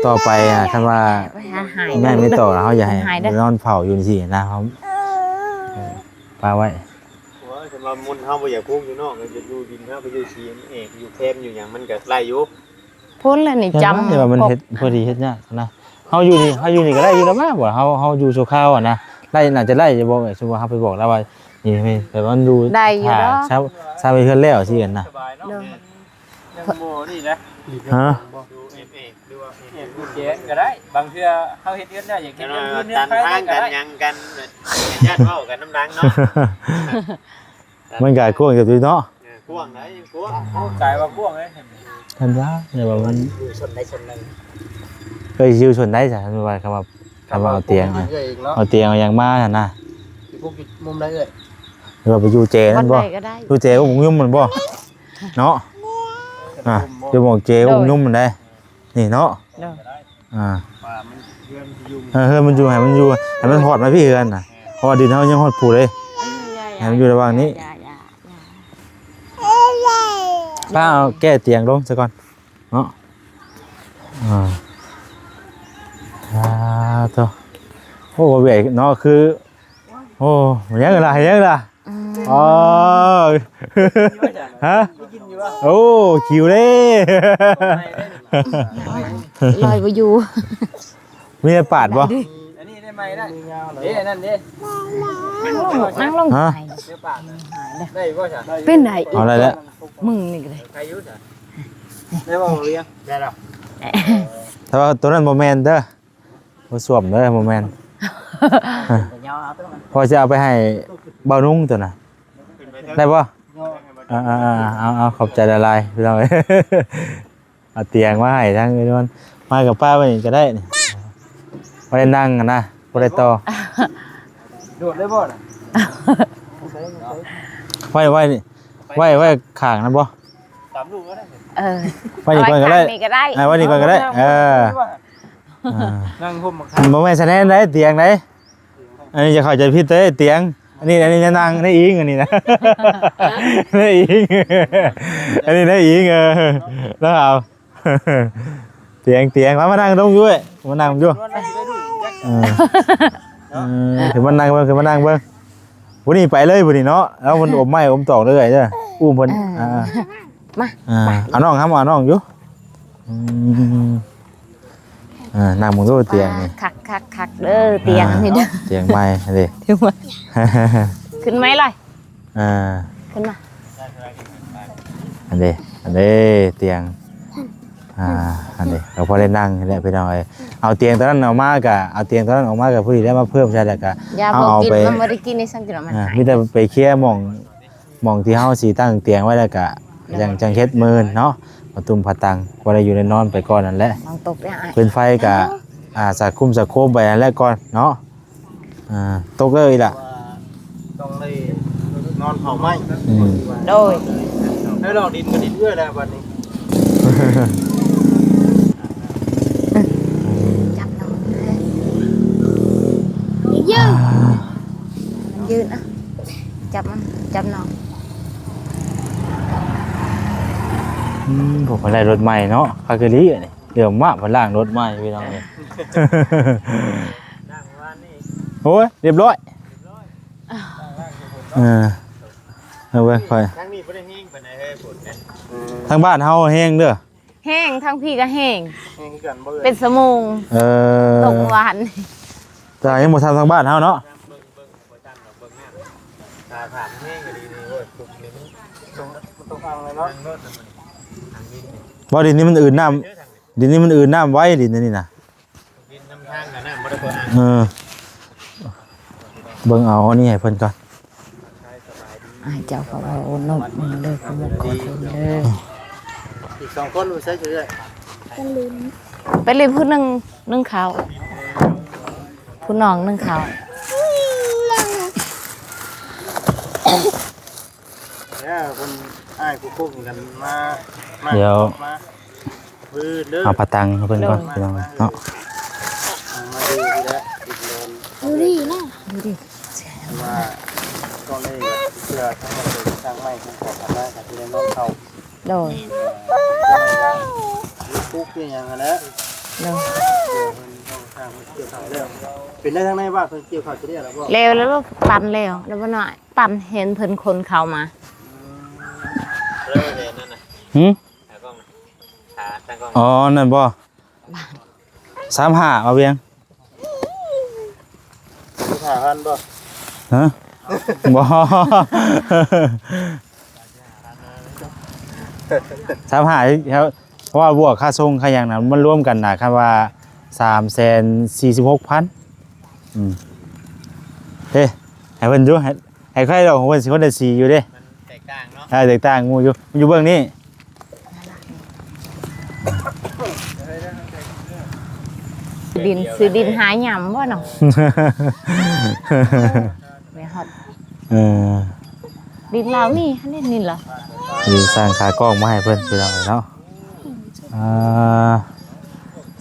ຕໍ່ໄປອະ ຄັນວ່າ ໄປຫາຫາຍ ຍ້າຍໄປຕໍ່ ເຮົາຢາກໃຫ້ ຫາຍເດີ ນອນເຝົ້າຢູ່ຊີ້ນະ ເຮົາ ເອີ ປະໄວ້ ໂອ້ຍ ຄັນວ່າມຸນເຮົາບໍ່ຢາກປູກຢູ່ນອກ ກໍຈະຢູ່ດິນເຮົາ ໄປຢູ່ສີເອກ ຢູ່ແຄມ ຢູ່ຫຍັງ ມັນກໍໄດ້ຢູ່ ພຸ້ນແຫຼະນີ້ ຈຳ ແຕ່ວ່າມັນເຮັດ ພໍດີເຮັດຍາກນະ ເຮົາຢູ່ນີ້ ເຮົາຢູ່ນີ້ກໍໄດ້ຢູ່ແລ້ວບໍ່ ເຮົາ ເຮົາຢູ່ຊົ່ວຄາວຫັ້ນນະ ໄດ້ ໜ້າຈະໄດ້ຢູ່ບໍ່ ສົມມຸດວ່າເຮົາໄປບອກລາວວ່າ ນີ້ ແບບມັນຢູ່ ໄດ້ຢູ່ດອກ ຊາວ ຊາວເຮືອນແລ້ວຊີ້ຫັ້ນນະ ສະບາຍເນາະ ໂດຍ ຍັງບໍ່ນີ້ນະ ຮະ ຢູ່ເອກ ຫຼືວ່າເອກ ແຈນກໍໄດ້ ບາງເທື່ອເຮົາເຮັດເຮືອນໄດ້ ຢາກເຮັດເຮືອນ ເຮືອນ ເຮືອນ ຕັນທາງ ໄຟ ກໍໄດ້ ກັນຫຍັງກັນ ຢ້ານເວົ້າກັນນຳຫຼັງເນາະ ມັນກໍກວ້າງຢູ່ຕິເນາະ ເອີ ກວ້າງໃດ໋ ກວ້າງ ໂອ້ ກາຍວ່າກວ້າງເລີຍ ເຫັນບໍ່ ແຕ່ວ່າມັນຢູ່ຊົນໃດຊົນໜຶ່ງ ເອີ ຢູ່ຊົນໃດຊະ ຄັນວ່າ ຄັນວ່າ ຄັນວ່າເອົາຕຽງ ເອົາຕຽງເອົາຫຍັງມາຫັ້ນນະ ຊິປຸກຢູ່ມຸມໃດເອື້ອຍ ຫຼືວ່າໄປຢູ່ແຈນັ້ນບໍ່ ຢູ່ແຈອົງຍຸມຫັ້ນບໍ່ ເນາະ ອ່າ ຢູ່ໝ່ອງແຈອົງຍຸມຫັ້ນໃດ ນີ້ເນາະ ໂດຍ ອ່າ ວ່າມັນເຮືອນມັນຢູ່ ເອີ ເຮືອນມັນຢູ່ ໃຫ້ມັນຢູ່ ໃຫ້ມັນຮອດມາພີ້ເຮືອນນະ ເພາະວ່າດິນເຮົາຍັງຮອດພູເດ້ ໃຫ້ມັນຢູ່ລະຫວ່າງນີ້ ປ້າເອົາແກ້ຕຽງລົງຊະກ່ອນເນາະ ອ່າ ອ່າ ໂຕ ໂອ້ ເວກເນາະ ຄື ໂອ້ ຫຍັງລະ ຫຍັງລະ ອືມ ອໍ ຮະ ໂອ້ ຄິວເດ້ ລອຍບໍ່ຢູ່ ມີແຕ່ປາດບໍ່ ອັນນີ້ໄດ້ໃໝ່ໄດ້ ເດ້ ອັນນັ້ນເດ້ ນັ່ງລົງ ນັ່ງລົງ ຮະ ເດ້ປາດ ໄດ້ບໍ່ຊະ ເປັນໄດອີກ ເອົາໄດ້ແລ້ວ ມຶງນີ້ກໍໄດ້ ໃຄຢູ່ຊະ ໄດ້ບໍ່ ບໍ່ວຽງ ໄດ້ແລ້ວ ແຕ່ວ່າໂຕນັ້ນບໍ່ແມ່ນເດີ ບໍ່ສວມເດີ ບໍ່ແມ່ນ ເພາະຊິເອົາໄປໃຫ້ບ່າວນຸ່ງໂຕນະ ໄດ້ບໍ່ ເອີໆໆ ເອົາໆ ຂອບໃຈຫຼາຍໆ ພີ່ນ້ອງເອີຍ ເອົາຕຽງມາໃຫ້ທັງເອື້ອຍນວນ ມາກັບປ້າໄວ້ນີ້ກໍໄດ້ນີ້ ບໍ່ໄດ້ນັ່ງຫັ້ນນະ ບໍ່ໄດ້ຕໍ່ ໂດດໄດ້ບໍ່ນະ ໄວ້ ໄວ້ນີ້ ໄວ້ ໄວ້ຂ້າງນັ້ນບໍ່ ຕາມລູກກໍໄດ້ ເອີ ໄວ້ນີ້ກ່ອນກໍໄດ້ ເອົາໄວ້ຂ້າງນີ້ກໍໄດ້ ອ່າ ໄວ້ນີ້ກ່ອນກໍໄດ້ ເອີ ອ່າ ນັ່ງຮົ່ມບັກ ບໍ່ແມ່ນສະແນນໃດ໋ ຕຽງໃດ໋ ອັນນີ້ຈະເຂົ້າໃຈຜິດເດ້ ຕຽງ ອັນນີ້ ອັນນີ້ນາງ ອັນນີ້ອີງ ອັນນີ້ນະ ອັນນີ້ອີງ ອັນນີ້ນະອີງ ເອີ ແລ້ວເອົາ ຕຽງ ຕຽງ ມາ ມານັ່ງລົງຢູ່ເວີ້ຍ ມານັ່ງຢູ່ ເອີ ເອີ ຂຶ້ນມານັ່ງເບິ່ງ ຂຶ້ນມານັ່ງເບິ່ງ ຜູ້ນີ້ໄປເລີຍຜູ້ນີ້ເນາະ ແລ້ວມັນອົມໄມ້ອົມຕອກເລີຍເດີ ອຸ້ມເພິ່ນ ເອີ ອ່າ ມາ ອ່າ ເອົານ້ອງ ເອົານ້ອງຢູ່ ອືມ ອ່າ ນັ່ງເບິ່ງດູຕຽງນີ້ ຄັກໆໆເດີ ຕຽງນີ້ເດີ ອ່າ ຕຽງໃໝ່ເດ້ ຕຽງໃໝ່ ຂຶ້ນໃໝ່ເລີຍ ອ່າ ຂຶ້ນມາ ອັນເດ້ ອັນເດ້ ຕຽງ ອ່າ ອັນນີ້ກໍພໍໄດ້ນັ່ງນີ້ແຫຼະພີ່ນ້ອງເອີຍ. ເອົາຕຽງຕົວນັ້ນອອກມາກະ ເອົາຕຽງຕົວນັ້ນອອກມາກະພໍດີແລ້ວ ມາເພີ່ມໃສ່ແລ້ວກະ ຢາ ເອົາ ບໍ່ ເອົາ ກິນ ໄປ ມັນບໍ່ໄດ້ກິນໃນຊັ້ນ ກິນແລ້ວມັນ ອ່າ ຫາຍ ມີແຕ່ໄປເຄຍໝ່ອງ ໝ່ອງທີ່ເຮົາຊິຕັ້ງຕຽງໄວ້ ແລ້ວກະ ແລ້ວ ຈັ່ງ ຈັ່ງເຮັດມື້ອື່ນເນາະ. ປະຕຸມຜາຕັງ ບໍ່ໄດ້ຢູ່ໄດ້ນອນໄປກ່ອນນັ້ນແຫຼະ. ເພິ່ນໄຟກະ ອ່າ ສະຄຸມສະໂຄມໄປຫັ້ນແຫຼະກ່ອນເນາະ. ອ່າ ຕົກເລີຍລະ ວ່າຕ້ອງໄດ້ນອນເຜົາໄມ້. ອືມ ໂດຍ ໄດ້ລອກດິນກໍດິນເອື້ອຍແລ້ວບັດນີ້. ຈັບນ້ອງ ຢືນ ຢືນ ອ່ະ ຈັບມັນ ຈັບນ້ອງ. ອືມ ພວກເພິ່ນໄດ້ລົດໃໝ່ເນາະ ຄາເກລີອັນນີ້. ດຽວມາເພິ່ນລ້າງລົດໃໝ່ພີ່ນ້ອງເອີຍ. ໂອ້ຍ ຮຽບຮ້ອຍ. ເອີ ເອົາເບິ່ງຂ້ອຍ ທາງນີ້ບໍ່ໄດ້ແຮງປານໃດເຮີຍ ຝົນນະ. ທາງບ້ານເຮົາແຮງເດີ. ແຮງ ທາງພີ້ກໍແຮງ ແຮງຄືກັນບໍ່ເອີຍ ເປັນຊົ່ວໂມງ. ເອີ ຕົກມື້ວານ ແຕ່ຍັງບໍ່ທັນທາງບ້ານເຮົາເນາະ. ບໍ່ ດິນນີ້ມັນອືນນ້ຳ ດິນນີ້ມັນອືນນ້ຳໄວ ດິນອັນນີ້ນະ. ດິນນຳທາງກັນນະ ບໍ່ໄດ້ເປີດອ່າງ. ເອີ ເບິ່ງເອົາອັນນີ້ໃຫ້ເພິ່ນກ່ອນ. ອ້າຍເຈົ້າກໍວ່າ ໂອ້ ນົບເດີ ຂໍໂທດເດີ. ອີກສອງຄົນຢູ່ໃສເອື້ອຍ? ໄປຫຼິ້ນ ໄປຫຼິ້ນ ຜູ້ໜຶ່ງໜຶ້ງເຂົ້າ ຜູ້ນ້ອງໜຶ້ງເຂົ້າ. ແລ້ວເພິ່ນ ອ້າຍຜູ້ຄົກນີ້ກັນມາ ມາ ດຽວ ມາ ເອົາຜ້າຕັງໃຫ້ເພິ່ນກ່ອນ ໂດຍ ພີ່ນ້ອງເນາະ. ມາຢູ່ທີ່ລະຕິດນອນ ຢູ່ດີນະ ຢູ່ດີ ວ່າຕ້ອງໄດ້ເພື່ອທັງໝົດທັງໄມ້ທັງຂອງອັນນັ້ນກໍຊິໄດ້ນອນເຂົ້າ. ໂດຍ ປຸກອີ່ຫຍັງຫັ້ນແຫຼະ. ໂດຍ ເພິ່ນຕ້ອງສ້າງເພື່ອກ່ຽວເຂົ້າແລ້ວ. ເປັນໄດ້ທາງໃນວ່າເພິ່ນກ່ຽວເຂົ້າຊິໄດ້ແລ້ວບໍ່? ແລ້ວ ແລ້ວ ປັ່ນແລ້ວ ແລ້ວບໍ່ນ້ອຍ ປັ່ນເຫັນເພິ່ນຄົນເຂົ້າມາ. ອືມ ເລີຍນັ້ນນະ. ຫື? ຂາຕັ້ງກ້ອງ ອໍ ນັ້ນບໍ່? ສາມຫ້າ ບໍ່ວຽງ? ສາມຫ້າພັນບໍ່? ຮະ? ບໍ່ ສາມຫ້າ ເພາະວ່າບວກຄ່າສົ່ງຄ່າຫຍັງນະ ມັນລວມກັນນະ ຄັນວ່າສາມແສນສີ່ສິບຫົກພັນ. ອືມ ເອີ ໃຫ້ເພິ່ນຢູ່ ໃຫ້ ໃຫ້ໃຄດອກ ເພິ່ນຊິຄົນໄດ້ສີ່ຢູ່ເດ້. ມັນແຕກຕ່າງເນາະ ເອີ ແຕກຕ່າງໝູ່ຢູ່ ຢູ່ເບື້ອງນີ້. ດິນ ຊື້ດິນຫາຫຍ້ຳບໍ່ເນາະ? ແມ່ນຮອດ ເອີ ດິນລາວມີຫັ້ນເດ້ ດິນລາວ. ຊິສ້າງຂາກ້ອງມາໃຫ້ເພິ່ນ ພີ່ນ້ອງເນາະ. ອ່າ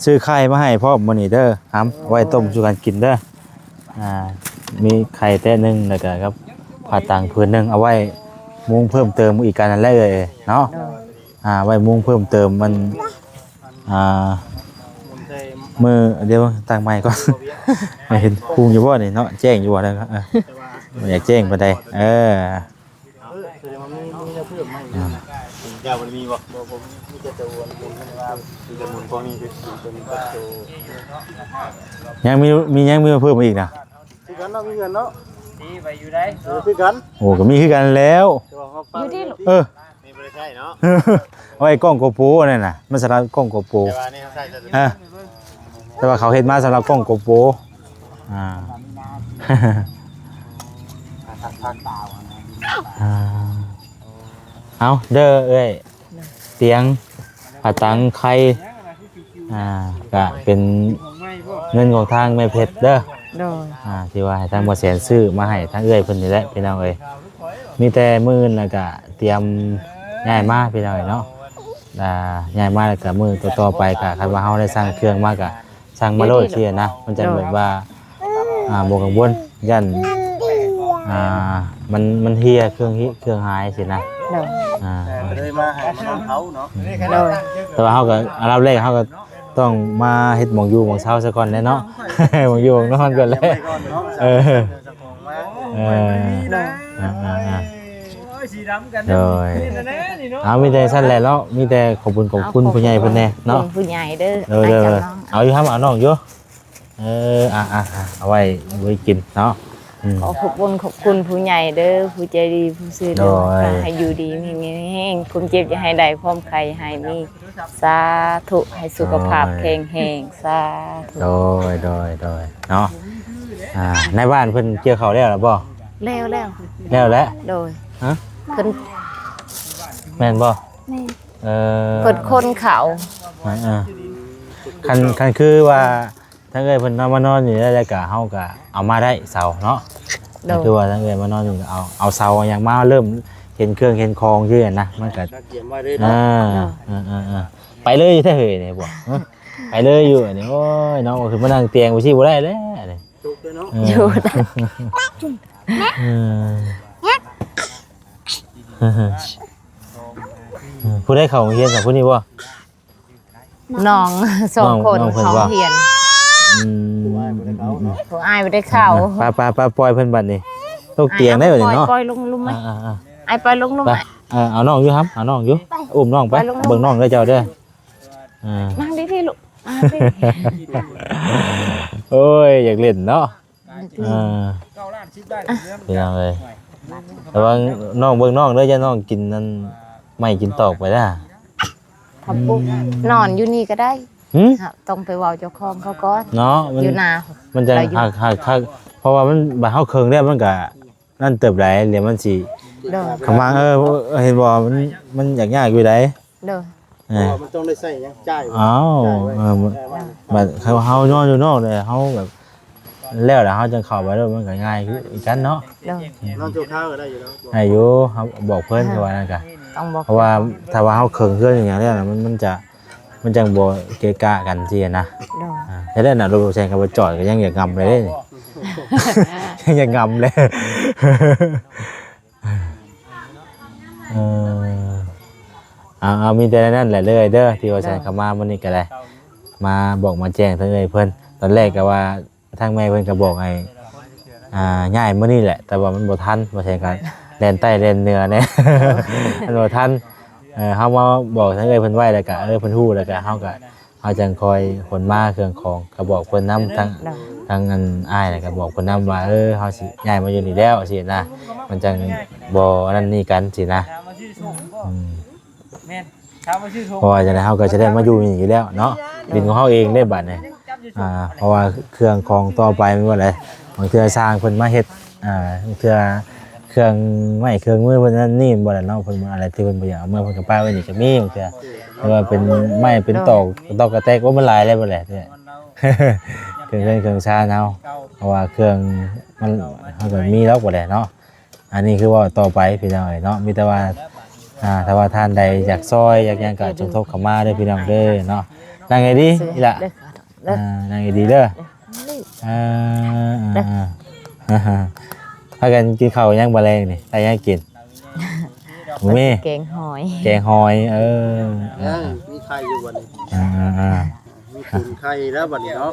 ຊື້ໄຂ່ມາໃຫ້ພ້ອມມື້ນີ້ເດີ ຫຳ ເອົາໄວ້ຕົ້ມສູ່ກັນກິນເດີ. ອ່າ ມີໄຂ່ແຕະໜຶ່ງ ແລ້ວກະກັບຜ້າຕາງຜືນໜຶ່ງ ເອົາໄວ້ມຸງເພີ່ມເຕີມອີກກັນນັ້ນແຫຼະເອີຍເນາະ. ໂດຍ ອ່າ ໄວ້ມຸງເພີ່ມເຕີມມັນ ອ່າ ມື້ ດຽວຕັ້ງໄມກ່ອນ ເຫັນຮຸ່ງຢູ່ບໍ່ນີ້ເນາະ ແຈ້ງຢູ່ບໍ່ເນາະ. ເອີ ບໍ່ຢາກແຈ້ງປານໃດ ເອີ. ເອີ ສະແດງວ່າມີ ມີແນວເພີ່ມໃໝ່ຢູ່ນະ. ເຈົ້າມັນມີບໍ່? ບໍ່ ບໍ່ມີ ມີແຕ່ໂຕອັນນີ້ ມີແຕ່ໝູນພວກນີ້ຄືໂຕນີ້ກັບໂຕ ຍັງມີ ມີ ຍັງມີມາເພີ່ມອີກນະ? ຄືກັນເນາະ ມີເຮືອນເນາະ ຕີໄປຢູ່ໃດ ເອີ ຄືກັນ. ໂອ້ ກໍມີຄືກັນແລ້ວ ແຕ່ວ່າເຮົາປະຢູ່ທີ່ ເອີ ນີ້ບໍ່ໄດ້ໃຊ້ເນາະ ເອົາໄວ້ກ້ອງໂກໂປຫັ້ນນະ ມັນສຳລັບກ້ອງໂກໂປ ແຕ່ວ່ານີ້ເຮົາໃຊ້ແຕ່ ຮະ ແຕ່ວ່າເຂົາເຮັດມາສຳລັບກ້ອງໂກໂປ. ອ່າ ອ່າ ເອົາເດີເອື້ອຍ ຕຽງ ຜ້າຕັງ ໄຂ່ ອ່າ ກະເປັນເງິນຂອງທາງແມ່ເພັດເດີ. ໂດຍ ອ່າ ທີ່ວ່າໃຫ້ທາງບໍ່ແສນຊື້ມາໃຫ້ທາງເອື້ອຍເພິ່ນນີ້ແຫຼະ ພີ່ນ້ອງເອີຍ. ມີແຕ່ມື້ອື່ນລະກະຕຽມຍ້າຍມາ ພີ່ນ້ອງເອີຍເນາະ. ອ່າ ຍ້າຍມາແລ້ວກະມື້ຕໍ່ໆໄປກະ ຄັນວ່າເຮົາໄດ້ສັ່ງເຄື່ອງມາກະ ສັ່ງມາໂລດຊີ້ນະ ມັນຈະແບບວ່າ ອ່າ ບໍ່ກັງວົນ ຢ້ານ ອ່າ ມັນ ມັນເຮຍ ເຄື່ອງເຮຍ ເຄື່ອງຫາຍຊີ້ນະ. ໂດຍ ອ່າ ກໍເລີຍມາໃຫ້ມານຳເຂົາເນາະ. ໂດຍ ແຕ່ວ່າເຮົາກໍ ອັນດັບແລກເຮົາກໍຕ້ອງມາເຮັດໝ່ອງຢູ່ໝ່ອງເຊົາຊະກ່ອນແຫຼະເນາະ ໝ່ອງຢູ່ໝ່ອງນອນກ່ອນແຫຼະ. ເອີ ເອີ ໂດຍ ອ່າໆ ໂດຍ ເອົາ ມີແຕ່ຊັ້ນແຫຼະເນາະ ມີແຕ່ຂອບຄຸນ ຂອບຄຸນຜູ້ໃຫຍ່ເພິ່ນແດ່ເນາະ ຂອບຄຸນຜູ້ໃຫຍ່ເດີ. ເອີ ເອົາຢູ່ ເອົານ້ອງຢູ່. ເອີ ອ່ະ ອ່ະ ອ່ະ ເອົາໄວ້ ໄວ້ກິນເນາະ. ອືມ ຂໍຂອບຄຸນ ຂອບຄຸນຜູ້ໃຫຍ່ເດີ້ ຜູ້ໃຈດີ ຜູ້ຊ່ວຍເຫຼືອ ໂດຍ ໃຫ້ຢູ່ດີມີແຮງ ຄວາມເຈັບຢ່າໃຫ້ໄດ້ ຄວາມໄຂ້ຢ່າໃຫ້ມີ ສາທຸ ໃຫ້ສຸຂະພາບ ໂດຍ ແຂງແຮງ ສາທຸ ໂດຍ ໂດຍ ໂດຍ ເນາະ ອ່າ ໃນບ້ານເພິ່ນກ່ຽວເຂົ້າແລ້ວລະບໍ່? ແລ້ວ ແລ້ວ ແລ້ວແຫຼະ ໂດຍ ຮະ? ເພິ່ນ ແມ່ນບໍ່? ແມ່ນ ເອີ ເພິ່ນຂົນເຂົ້າ ເອີ ຄັນ ຄັນຄືວ່າ ທາງເອື້ອຍເພິ່ນເນາະ ມານອນຢູ່ໄດ້ ແລ້ວກະເຮົາກະເອົາມາໄດ້ເສົາເນາະ ໂດຍ ຄືວ່າທາງເອື້ອຍມານອນຢູ່ ເອົາ ເອົາເສົາເອົາຫຍັງມາ ເລີ່ມເຫັນເຄື່ອງເຫັນຂອງຢູ່ຫັ້ນນະ ມັນກະ ກຽມໄວ້ເລີຍເນາະ ເອີ ເອີ ເອີ ເອີ ໄປເລີຍແທ້ເຮີຍນີ້ບໍ່ ຮະ ໄປເລີຍຢູ່ອັນນີ້ ໂອ້ຍເນາະ ຄືມານັ່ງຕຽງໄປຊີ້ບໍ່ໄດ້ແລ້ວອັນນີ້ ຕົກເລີຍເນາະ ເອີ ຢູ່ໄດ້ ເອີ ຜູ້ໃດເຂົ້າໂຮງຮຽນ ຜູ້ນີ້ບໍ່? ນ້ອງສອງຄົນ ນ້ອງເພິ່ນ ຫ້ອງຮຽນ ອືມ ຜູ້ອ້າຍບໍ່ໄດ້ເຂົ້າ ອືມ ໄປໆໆ ປ່ອຍເພິ່ນບັດນີ້ ຕົກຕຽງໄດ້ບັດນີ້ເນາະ ປ່ອຍລົງລຸ່ມໄວ້ ອ່າໆໆ ອ້າຍປ່ອຍລົງລຸ່ມໄວ້ ເອີ ເອົານ້ອງຢູ່ຫັ້ນ ເອົານ້ອງຢູ່ ອຸ້ມນ້ອງໄປ ເບິ່ງນ້ອງເດີເຈົ້າເດີ ອ່າ ນັ່ງດີໆລູກ ໂອ້ຍ ຢາກຫຼິ້ນເນາະ ເອີ ເກົ້າລ້ານສິບລ້ານ ພີ່ນ້ອງເອີຍ ລະວັງນ້ອງເບິ່ງນ້ອງເດີ ຢ່ານ້ອງກິນນັ້ນ ໄມ້ກິນຕອກໄປເດີ ຜັກບຸ້ງ ອືມ ນອນຢູ່ນີ້ກໍໄດ້ ຫື? ຕ້ອງໄປເວົ້າເຈົ້າຂອງເຂົາກ່ອນເນາະ ມັນ ຢູ່ນາ ມັນຈັ່ງ ໄດ້ຢູ່ ຮັກ ຮັກ ຮັກ ເພາະວ່າມັນ ບາດເຮົາເຄິ່ງແລ້ວມັນກະນັ້ນເຕີບໃດ ແລ້ວມັນຊິ ໂດຍ ຄຳວ່າ ເອີ ເຫັນບໍ່ ມັນ ມັນຍາກໆຢູ່ໃດ ໂດຍ ເອີ ເພາະວ່າມັນຕ້ອງໄດ້ໃຊ້ຫຍັງ ຈ່າຍ ອ້າວ ຈ່າຍໄວ້ ເອີ ບາດເຮົາ ເຮົານອນຢູ່ນອກເລີຍ ເຮົາແບບ ແລ້ວລະເຮົາຈັ່ງເຂົ້າໄປໂລດ ມັນກໍງ່າຍຄືກັນເນາະ ໂດຍ ນອນຊົ່ວຄາວກໍໄດ້ຢູ່ເນາະ ໄດ້ຢູ່ ເຮົາບອກເພິ່ນ ເອີ ຄືວ່ານັ້ນກະ ຕ້ອງບອກ ເພາະວ່າຖ້າວ່າເຮົາເຄິ່ງເຮືອນອີ່ຫຍັງແລ້ວນະ ມັນ ມັນຈະ ມັນຈັ່ງບໍ່ເກະກະກັນຊີ້ນະ ໂດຍ ອ່າ ແທ້ແລ້ວນະ ລົດບໍ່ແຊງກັບບໍ່ຈອດກໍຍັງຢາກງຳເລີຍເດ້ ຍັງຢາກງຳເລີຍ ເອີ ເອົາ ເອົາ ມີແຕ່ນັ້ນແຫຼະເລີຍເດີ ທີ່ວ່າ ໂດຍ ແຊງເຂົ້າມາມື້ນີ້ກໍໄດ້ ມາບອກມາແຈ້ງທາງເອື້ອຍເພິ່ນ ຕອນແລກກໍວ່າ ທາງແມ່ເພິ່ນກໍບອກໃຫ້ ອ່າ ຍ້າຍມື້ນີ້ແຫຼະ ແຕ່ວ່າມັນບໍ່ທັນ ບໍ່ແຊງກໍແລ່ນໃຕ້ແລ່ນເໜືອແດ່ ມັນບໍ່ທັນ ເອີ ເຮົາມາບອກທາງເອື້ອຍເພິ່ນໄວ້ ແລ້ວກໍ ເອີ ເພິ່ນຮູ້ ແລ້ວກໍເຮົາກໍ ເຮົາຈັ່ງຄ່ອຍຂົນມາເຄື່ອງຂອງ ກໍບອກເພິ່ນນຳ ທາງ ໂດຍ ທາງອັນອ້າຍນະ ກໍບອກເພິ່ນນຳວ່າ ເອີ ເຮົາຊິຍ້າຍມາຢູ່ນີ້ແລ້ວ ຊີ້ນະ ມັນຈັ່ງບໍ່ອັນນັ້ນນີ້ກັນ ຊີ້ນະ ອືມ ແມ່ນ ເພາະວ່າຈັ່ງໃດເຮົາກໍຈະໄດ້ມາຢູ່ນີ້ຢູ່ແລ້ວເນາະ ດິນຂອງເຮົາເອງເດ້ບາດນີ້ ອ່າ ເພາະວ່າເຄື່ອງຂອງຕໍ່ໄປແມ່ນບໍ່ແຫຼະ ບາງເທື່ອຊ່າງເພິ່ນມາເຮັດ ອ່າ ບາງເທື່ອເຄື່ອງໄມ້ເຄື່ອງມືເພິ່ນນັ້ນນີ້ແມ່ນບໍ່ແຫຼະເນາະ ເພິ່ນ ອັນໃດທີ່ເພິ່ນບໍ່ຢາກເອົາເມືອ ເພິ່ນກໍປະໄວ້ນີ້ກໍມີບາງເທື່ອ ຫຼືວ່າເປັນໄມ້ເປັນຕອກ ໂດຍ ຕອກກະແຕກ ໂອ້ ມັນຫຼາຍແລ້ວບໍ່ແຫຼະ ເຄື່ອງເຮືອນເຄື່ອງຊານເຮົາ ເພາະວ່າເຄື່ອງມັນ ເຮົາກໍມີດອກບໍ່ແຫຼະເນາະ ອັນນີ້ຄືເວົ້າຕໍ່ໄປພີ່ນ້ອງເອີຍເນາະ ມີແຕ່ວ່າ ອ່າ ຖ້າວ່າທ່ານໃດຢາກຊ່ອຍຢາກຫຍັງກໍຈົ່ງໂທເຂົ້າມາເດີພີ່ນ້ອງເດີເນາະ ນັ່ງໃຫ້ດີອີ່ຫຼະ ເດີ ອ່າ ນັ່ງໃຫ້ດີເດີ ເອີ ເດີ ອ່າ ພາກັນກິນເຂົ້າຫຍັງບາດແລງນີ້ ໄດ້ຫຍັງກິນ? ບໍ່ມີ ແກງຫອຍ ແກງຫອຍ ເອີ ເອີ ອ່າ ມີໄຂ່ຢູ່ບັດນີ້ ອ່າໆ ມີຕຸນໄຂ່ແລ້ວບັດນີ້ເນາະ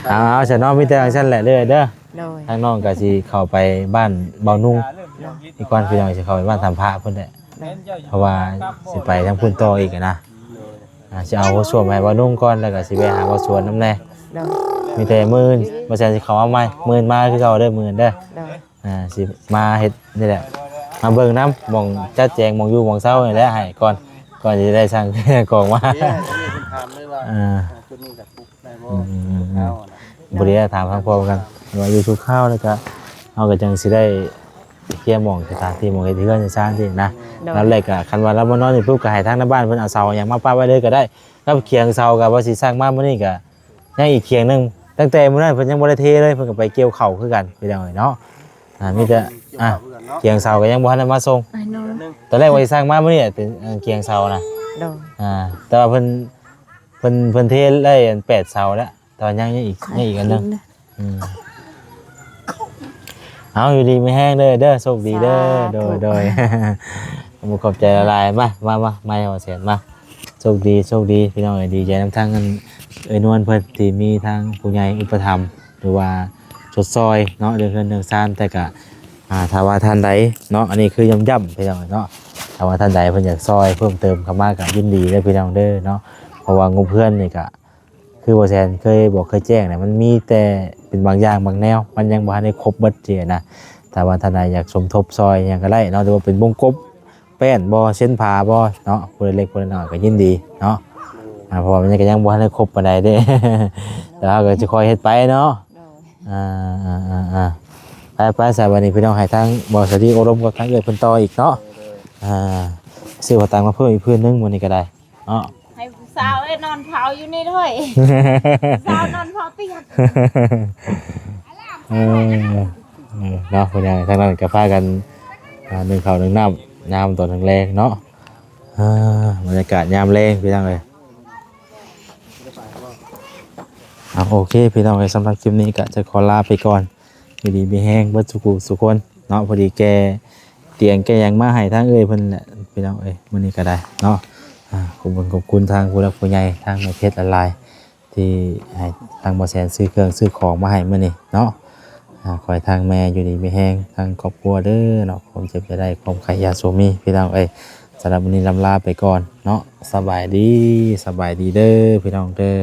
ເອົາໆ ຊັ້ນເນາະ ມີແຕ່ຈັ່ງຊັ້ນແຫຼະເດີ້ ໂດຍ ທາງນ້ອງກໍຊິເຂົ້າໄປບ້ານເບົານຸ່ງ ໂດຍ ອີກກ່ອນ ພີ່ນ້ອງຊິເຂົ້າໄປບ້ານທຳພະພຸ້ນແຫຼະ ໂດຍ ເພາະວ່າຊິໄປທາງພຸ້ນຕໍ່ອີກນະ ໂດຍ ອ່າ ຊິເອົາຫົວສ້ວມໃຫ້ເບົານຸ່ງກ່ອນ ແລ້ວກໍຊິໄປຫາເບົາສວນນຳແດ່ ໂດຍ ມີແຕ່ມື້ອື່ນ ບໍ່ແຊນຊິເຂົ້າມາໃໝ່ ມື້ອື່ນມາຄືເກົ່າເດີ້ ມື້ອື່ນເດີ້ ໂດຍ ອ່າ ຊິມາເຮັດນີ້ແຫຼະ ມາເບິ່ງນຳ ໝ່ອງຈັດແຈງ ໝ່ອງຢູ່ໝ່ອງເຊົານີ້ແຫຼະ ໃຫ້ກ່ອນ ກ່ອນຊິໄດ້ສັ່ງຂອງມາ ເອີ ເພິ່ນຖາມເລີຍວ່າ ອ່າ ຈຸດນີ້ກໍປຸກໄດ້ບໍ່ ອືມໆໆ ເອົານະ ບໍ່ໄດ້ຖາມທາງພໍ່ເພິ່ນ ວ່າຢູ່ຊົ່ວຄາວ ແລ້ວກໍເຮົາກໍຈັ່ງຊິໄດ້ເຄຍໝ່ອງສະຖານທີ່ ໝ່ອງເຮັດເຮືອນເຮັດຊານຊີ້ນະ ໂດຍ ລຳແລກກໍ ຄັນວ່າລາວມານອນຢູ່ປຸບ ກໍໃຫ້ທາງນາຍບ້ານເພິ່ນເອົາເສົາຫຍັງມາປະໄວ້ເລີຍກໍໄດ້ ກັບຂຽງເສົາ ກໍວ່າຊິສັ່ງມາມື້ນີ້ກໍ ຍັງອີກຂຽງໜຶ່ງ ຕັ້ງແຕ່ມື້ນັ້ນເພິ່ນຍັງບໍ່ໄດ້ເທເລີຍ ເພິ່ນກໍໄປກ່ຽວເຂົ້າຄືກັນ ພີ່ນ້ອງເອີຍເນາະ ອ່າ ມີແຕ່ ອ່າ ຂຽງເສົາກໍຍັງບໍ່ທັນໄດ້ມາສົ່ງ ຕອນແລກວ່າຊິສັ່ງມາມື້ນີ້ແຫຼະ ເປັນ ເອີ ຂຽງເສົານະ ໂດຍ ອ່າ ແຕ່ວ່າເພິ່ນ ເພິ່ນ ເພິ່ນເທໄດ້ອັນແປດເສົາແລ້ວ ແຕ່ວ່າຍັງ ຍັງອີກ ຍັງອີກອັນໜຶ່ງ ອືມ ເອົາ ຢູ່ດີມີແຮງເດີ້ ເດີ້ ໂຊກດີເດີ້ ສາທຸ ໂດຍ ໂດຍ ຂອບໃຈຫຼາຍໆ ມາ ມາ ມາ ມາ ເອົາແສນມາ ໂຊກດີ ໂຊກດີ ພີ່ນ້ອງເອີຍ ດີໃຈນຳທາງອັນເອື້ອຍນວນເພິ່ນ ທີ່ມີທາງຜູ້ໃຫຍ່ອຸປະຖຳ ຫຼືວ່າຊົດຊ່ອຍເນາະ ເລື່ອງເຮືອນເລື່ອງຊານ ແຕ່ກະ ອ່າ ຖ້າວ່າທ່ານໃດເນາະ ອັນນີ້ຄືຢ້ຳໆ ພີ່ນ້ອງເນາະ ຖ້າວ່າທ່ານໃດເພິ່ນຢາກຊ່ອຍເພີ່ມເຕີມເຂົ້າມາ ກະຍິນດີເດີ້ ພີ່ນ້ອງເດີ້ເນາະ ເພາະວ່າງົບເຮືອນນີ້ກະ ຄືບໍ່ແຊນເຄີຍບອກເຄີຍແຈ້ງນະ ມັນມີແຕ່ເປັນບາງຢ່າງບາງແນວ ມັນຍັງບໍ່ທັນໄດ້ຄົບເບິດຊີ້ນະ. ຖ້າວ່າທ່ານໃດຢາກສົມທົບຊ່ອຍຫຍັງກໍໄດ້ເນາະ ຫຼືວ່າເປັນວົງກົບ ແປ້ນບໍ່ ເຊັ່ນຜ້າບໍ່ເນາະ ຜູ້ເລັກຜູ້ນ້ອຍກໍຍິນດີເນາະ. ອ່າ ເພາະວ່າມັນກໍຍັງບໍ່ທັນໄດ້ຄົບປານໃດເດ້ ແຕ່ເຮົາກໍຈະຄ່ອຍເຮັດໄປເນາະ. ໂດຍ ອ່າໆໆ ໄປໆ ຊະ ບັດນີ້ພີ່ນ້ອງ ໃຫ້ທາງບໍ່ສາລີໂອ້ລົມກັບທາງເອື້ອຍເພິ່ນຕໍ່ອີກເນາະ. ອ່າ ຊື້ຜ້າຕ່າງມາເພີ່ມອີກພື້ນໜຶ່ງມື້ນີ້ກໍໄດ້ເນາະ. ໃຫ້ຜູ້ສາວເອີຍນອນເຝົ້າຢູ່ນີ້ເດີ ຜູ້ສາວນອນເຝົ້າຕຽງ. ເອີ ເອີ ເນາະ ເພິ່ນ ທາງນັ້ນກໍພາກັນ ອ່າ ໜຶ້ງເຂົ້າໜຶ້ງນ້ຳຍາມຕອນແລງໆເນາະ. ອ່າ ບັນຍາກາດຍາມແລງພີ່ນ້ອງເອີຍ. ເອົາ ໂອເຄພີ່ນ້ອງເອີຍ ສຳລັບຄລິບນີ້ກໍຈະຂໍລາໄປກ່ອນ ຢູ່ດີມີແຮງເບິດສູ່ຜູ້ສູ່ຄົນເນາະ. ພໍດີແກ່ຕຽງແກ່ຫຍັງມາໃຫ້ທາງເອື້ອຍເພິ່ນແຫຼະພີ່ນ້ອງເອີຍ ມື້ນີ້ກໍໄດ້ເນາະ. ອ່າ ຂອບຄຸນຂອບຄຸນທາງຜູ້ຫຼັກຜູ້ໃຫຍ່ ທາງແມ່ເພັດຫຼາຍໆ ທີ່ໃຫ້ທາງບໍ່ແຊນຊື້ເຄື່ອງຊື້ຂອງມາໃຫ້ມື້ນີ້ເນາະ. ອ່າ ຂໍໃຫ້ທາງແມ່ຢູ່ດີມີແຮງ ທາງຄອບຄົວເດີເນາະ ຄວາມເຈັບຢ່າໄດ້ ຄວາມໄຂ້ຢ່າສູ່ມີ ພີ່ນ້ອງເອີຍ. ສຳລັບມື້ນີ້ລຳລາໄປກ່ອນເນາະ. ສະບາຍດີ ສະບາຍດີເດີພີ່ນ້ອງເດີ.